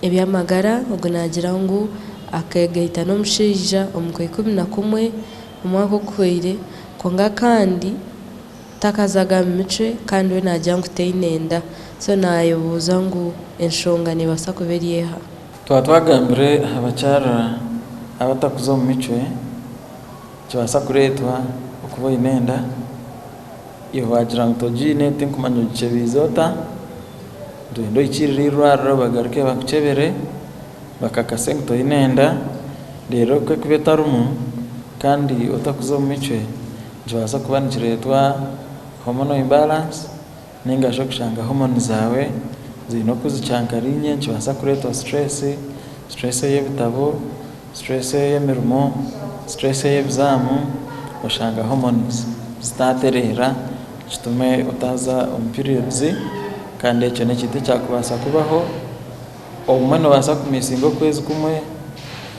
Eby'amagara, Ogu naagira ngu akeegaita n'omushaija omu Kwaikumi-na-kumwe omwaka oguhweire kwonka kandi takazaga mu micwe kandi we naagira ngu taine nda so naayebuuza ngu enshonga neebaasa kuba eri eha? Twaba twagambire aha bakyara abatakuza omu micwe, nikibaasa kureetwa okuba oine enda, iwe waagira ngu togiine tinkumanya ogikyebiize ota, Nitwenda ohikiirire eirwariro bagaruke bakukyebere bakakase ngu toine nda, reero ku erikuba etarimu kandi otakuza omu micwe nikibaasa kuba nikireetwa hormonal imbalance ninga shi okushanga hormones zaawe ziine oku zikyankaraine nikibaasa kureetwa stress, stress ey'ebitabo, stress ey'emirimo, stress ey'ebizaamu oshanga hormones zitaatereera. Kitume otaaza omu periods kandi ekyo n'ekintu ekyakubaasa kubaho, obumwe noobaasa kumisinga okwezi kumwe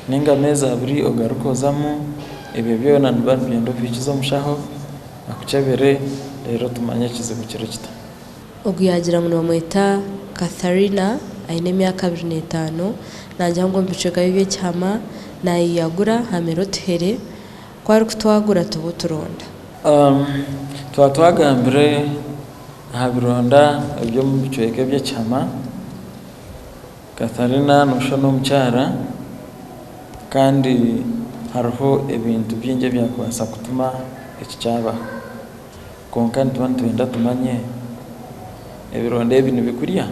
ninga ameezi abiri ogaruke ozamu, ebyo byona nibiba nibyenda obihikize omushaho akukyebere reero tumanye ekizibu kiri kita. Ogu yaagira ngu nibamweta Katharina aine emyaka 25, naagira ngu omu bicweka bye by'ekihama naayeyagura hamera otuhere, ku arikutwagura tuba oturonda. Twaba twagambire aha bironda eby'omu bicweka eby'ekihama, Katharina nooshusha n'omukyara kandi hariho ebintu bingi ebyakubaasa kutuma eki kyabaho. Kwonka nituba nitwenda tumanye ebironda ebi nibikurya?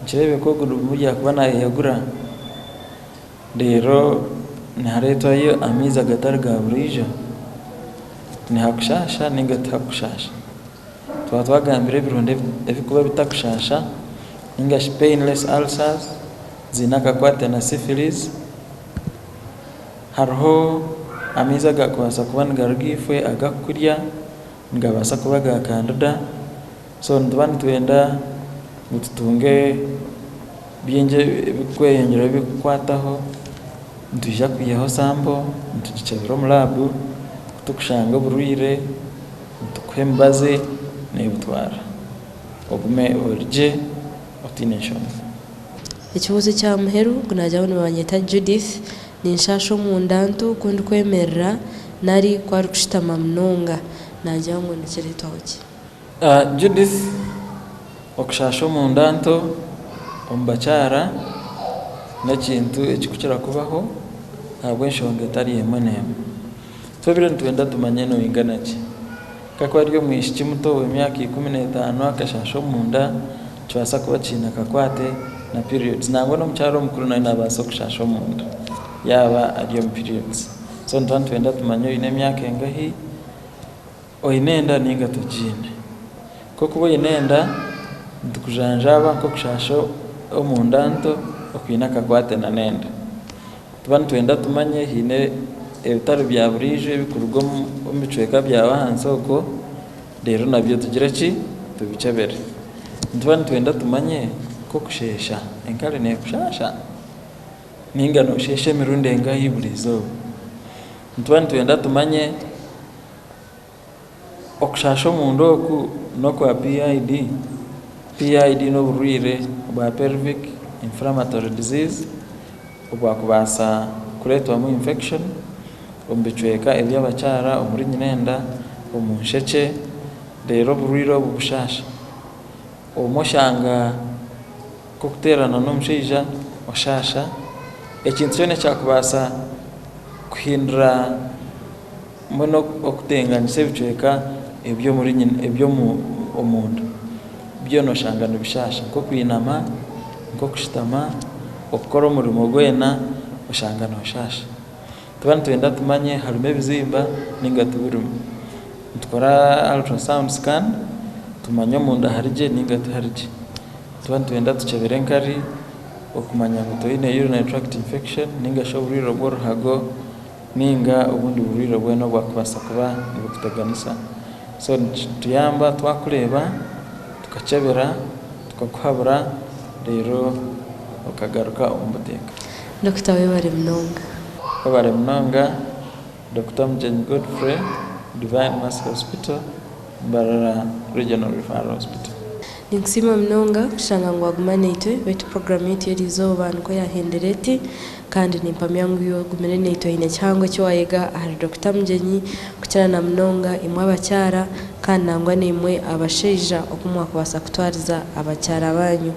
Nikireebeka ogu nibimurya ahakuba naayeyagura. Reero nihareetwayo amaizi agatari ga buriijo, nihakushaasha nainga tihakukushaasha? Twaba twagambire ebironda ebirikuba bitakushaasha nainga shi painless ulcers ziine akakwate na syphilis, hariho amaizi agakubaasa kuba nigaruga ifwe agakukurya nigabaasa kuba ga candida. So nituba nitwenda ngu tutunge bingi ebirikweyongyeraho ebirikukwataho, nitwija kwihaho sampo nitugikyebera omu laabu, ku turikushanga oburwaire nitukuha emibazi neebutwara ogume ori gye otaine nshonga. Ekibuuzo ekya muheru, ogu naagira ngu nibanyeta Judith, ninshaasha omunda ntu ku ndikwemerera nari ku arikushutama munonga, naagira ngu nikireetwaho ki? Judith, Okushaasha omunda nto omu bakyara n'ekintu ekirikukira kubaho ahabw'enshonga etari emwe n'emwe. Twebire nitwenda tumanye noingana ki. Kakuba ari omwishiki muto ow'emyaka 15 akashaasha omunda, nikibaasa kuba kiine akakwate na periods. Nangwa n'omukyara omukuru nawe naabaasa okushaasha omunda yaaba ari omu periods. So nituba nitwenda tumanye oine emyaka engahi. Oine enda nainga togiine? Ku orikuba oine enda, nitukujanjaaba nk'okushaasha omunda nto okwine akakwate n'enda. Nituba nitwenda tumanye haine ebitari bya buriijo ebirikuruga omu bicweka byawe ahansi okwo, reero nabyo tugire ki? Tubikyebere. Nituba nitwenda tumanye nk'okusheesha enkari neekushaasha? Nainga noosheesha emirundi engahi buri izooba? Nituba nitwenda tumanye. Okushaasha omunda oku n'okwa PID. PID n'oburwaire bwa pelvic inflammatory disease obwakubaasa kureetwamu infection omu bicweka eby'abakyara omuri nyinenda, omu nshekye reero oburwaire obu bushaasha. Obumwe oshanga nk'okuteerana n'omushaija oshaasha, ekintu kyona ekyakubaasa kuhindura. Mbwenu okutenganisa ebicweka eby'omuri eby'omunda byona oshanga nibishaasha nk'okwinama, nk'okushutama, okukora omurimo gwena oshanga nooshaasha. Nituba nitwenda tumanye harimu ebizimba nainga tibirimu. Nitukora ultra sound scan tumanye omunda hari gye nainga tihari gye. Nituba nitwenda tukyebere enkari okumanya ngu toine urinary tract infection nainga shi oburwaire bw'oruhago. Ninga obundi burwaire bwona obwakubaasa kuba nibukuteganisa. So nikituyamba twakureeba, tukakyebera, tukakuhabura reero okagaruka omu buteeka. Dokita webare munonga. Webare munonga Dokita Mugyenyi Godfrey, Divine Mercy Hospital, Mbarara Regional Referral Hospital. Ninkusiima munonga kushanga ngu waguma naitwe beitu puroguraamu yaitu y'erizooba nikwo yahendera eti kandi nimpamya ngu iwe ogumire naitwe haine kihango eki wayega ahari Dokita Mugyenyi kukira na munonga imwe abakyara kandi nangwa naimwe abashaija oku mwakubaasa kutwariza abakyara banyu.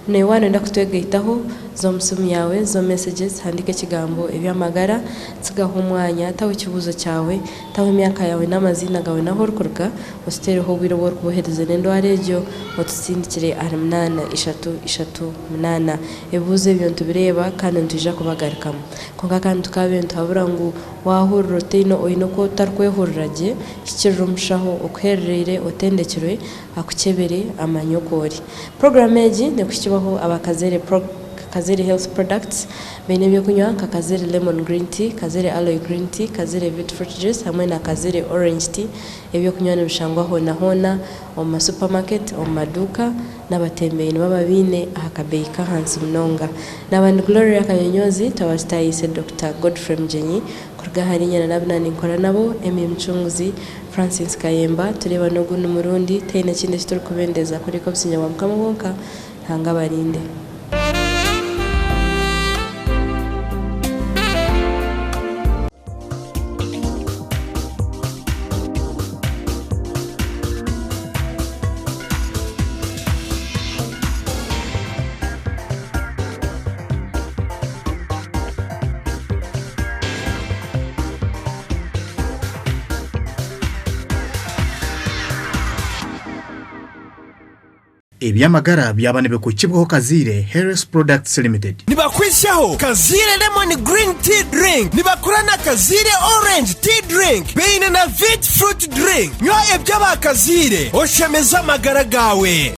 Naiwe waaba noyenda kutwegaitaho, za omu simu yaawe, za omu messages, handiika ekigambo eby'amagara, tsigaho omwanya, taho ekibuuzo kyawe, taho emyaka yaawe n'amaziina gaawe n'ahu orikuruga, otuteereho obwire obu orikuba oherize n'endwara egyo, otusindikire ahari munaana ishatu ishatu munaana. Ebibuuzo ebyo nitubireeba kandi nitwija kubagarukamu. Kwonka kandi tukaabaire nituhabura ngu waahurira otaine oine oku otarikwehurira gye, hikirira omushaho okuherereire otendekirwe akukyebere amanye oku ori. Puroguraamu egi neekuhikibwaho aba Kazeere Kazeere Health Products. Baine ebyokunywa nka Kazeere Lemon Green Tea, Kazeere Aloe Green Tea, Kazeere Vit Fruit Juice hamwe na Kazeere Orange Tea. Ebyokunywa nibishangwa hoona hoona omu ma supermarket, omu maduuka n'abatembeyi nibaba baine aha kabeeyi k'ahansi munonga. Naaba ndi Gloria Kanyonyozi, twaba tutaayiise Dokita Godfrey Mugyenyi kuruga ahari Inyana n'abu naaninkora nabo, Emmy Mucunguzi, Francis Kayemba, tureeba n'ogundi murundi, tihaine ekindi eki turikubendeza kureka obusingye bwa Mukama bwonka, Ruhanga abarinde. Eby'amagara byaba nibikukibwaho Kazaire Health Products Limited. Nibakwitsyaho Kazaire Lemon Green Tea Drink, nibakora na Kazaire Orange Tea Drink, baine na Vit Fruit Drink. Nywa eby'aba Kazaire oshemeze amagara gaawe.